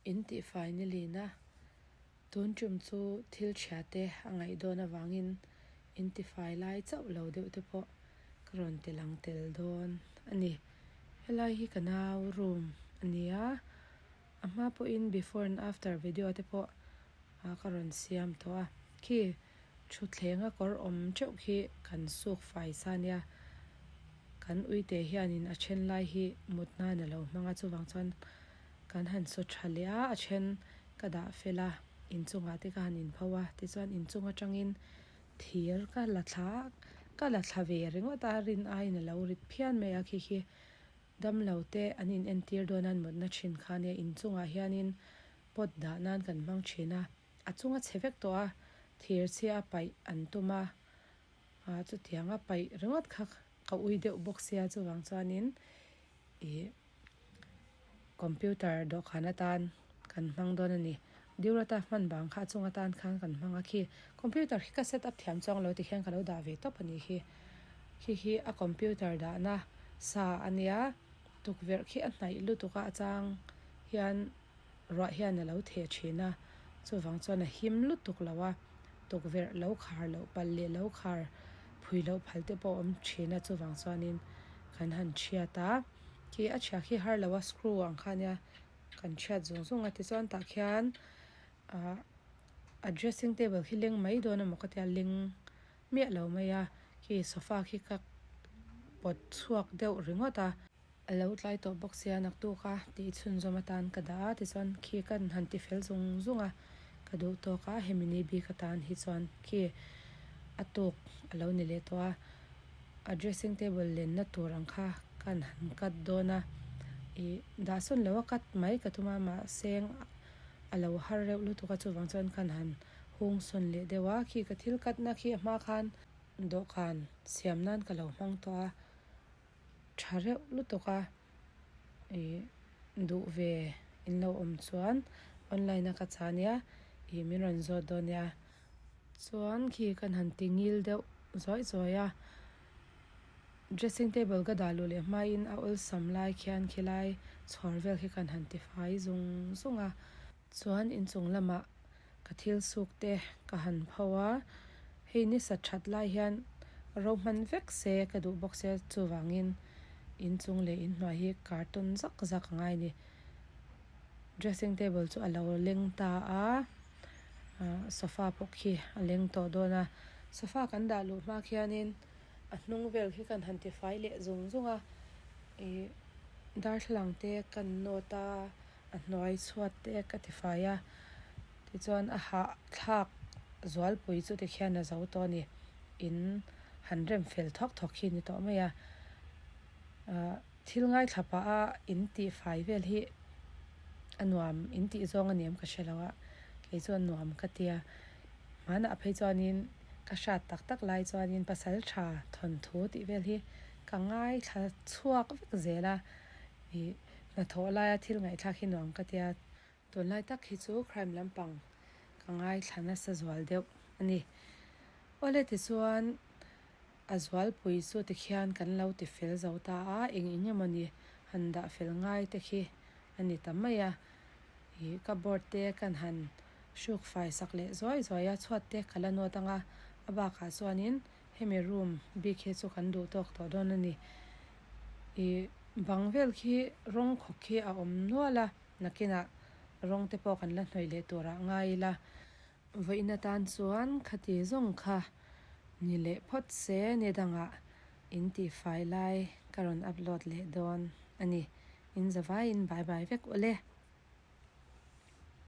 In tihfai ni lin a, tun tum chu thil chhia te a ngaih dawn avangin in tifai lai chauh lo deuh te pawh ka rawn ti lang tel dawn a ni. Helai hi ka nau room a ni a, a hma pawhin before and after video te pawh ka rawn siam tawh a, khi Thutthleng a kawr awm teuh khi kan suk fai sa nia, kan uite hianin a then lai hi mut nan a lo hmang a, chuvang chuan kan han saw tha leh a, a then ka dah fel a, inchungah te ka han inpho a, tichuan inchung atangin thir ka la thla a, ka la thla ve ringawt a, rin aiin a lo rit phian mai a, khi khi damlo te an in entir dawn a an mutna thin kha nia, inchungah hianin pot dah nan kan hmang thin a. A chung a chhe vek tawh a, thir chhia a paih an tum a, ah chutiang a paih ringawt kha ka ui deuh bawk sia chuvang chuanin ih computer dawhkan atan kan hmang dawn a ni. Durata hman bang kha a chung atan khan kan hmang a khi computer khi ka set up thiam chuang lo tikhian ka lo dah ve tawp a nih hi. Khi hi a computer dahna sa a nia tukverh khi a hnaih lutuk a a chang hian. Ruah hian a lo theh thin a, chuvang chuan a him lutuk lo a, tukverh lo khar loh palh leh lo khar phui loh phal te pawh a awm thin a, chuvang chuanin kan han thiat a, khi a chhia khi har lo a screw ang kha nia kan thiat zung zung a tichuan tah khian ah a dressing table khi leng mai dawn emaw ka tia leng miah lo mai a, khi sofa khi ka pawt chhuak deuh ringawt a. A lo tlai tawh bawk sia naktuk a tih chhunzawm atan ka dah a tichuan khi kan han ti fel zung zung a, ka duh tawk a hemi ni bik atan hi chuan khi a tuk a lo ni leh tawh a, a dressing table lenna tur ang kha kan han cut dawn a, ih dah sawn lo a cut mai ka tum a mahse a lo har reuh lutuk a chuvang chuan kan han hung sawn leh deuh a, khi ka thil cut na khi a hma khan dawhkan siam nan ka lo hmang tawh a. Tha reuh lutuk a, ih duh ve in lo awm chuan online a ka chah nia ih min rawn zawt dawn nia. Chuan khi kan han ti ngil deuh zuai zuai a, dressing table ka dah luh leh hmain a awlsam lai khian khilai chhuar vel khi kan han ti fai zung zung a. Chuan inchung lamah ka thil suk te ka han pho a, hei ni sa that lai hian ro hman vek se ka duh bawk sia chuvangin inchung leh inhnuai hi carton zak zak a ngai a ni. Dressing table chu a lo leng ta a, ah sofa pawh khi a leng tawh dawn a, sofa kan dah luh hma khianin a hnung vel khi kan han tifai leh zung zung a, ih darthlalang te kan nawt a. A hnuai chhuat te ka ti fai a, tichuan a hahthlak zualpui chu tikhian a zo tawh a ni. In han rem fel thawk thawk hi a ni tawh mai a, ah thil ngaithla pah a in tih fai vel hi a nuam in tih zawng a ni em ka hre lo a, kei chuan nuam ka ti a. Hmanah phei chuanin ka hrat tak tak lai chuanin pasal tha thawnthu tih vel hi ka ngaithla chhuak vek zel a. Ih, hnathawh laia thil ngaihthlak hi nuam ka tia. Tunlai tak hi chu crime lampang ka ngaithla nasa zual deuh a ni. Awle tichuan a zualpui chu tikhian kan lo ti fel zo ta a, eng eng emaw ni han dah fel ngai te khi a ni ta mai a. Ih, cupboard te kan han hruk fai sak leh zuai zuai a, chhuat te ka la nawt ang a, a bakah chuanin Hemi room bik hi chu kan duh tawk tawh dawn a ni. Ih bang vel khi rawng khawk khi a awm nual a, nakinah rawng te pawh kan la hnawih leh turah ngai ila. Vawiin atan chuan khati zawng kha ni leh phawt se ni dangah in tihfai lai ka rawn upload leh dawn a ni. In zavaiin bye bye vek ule.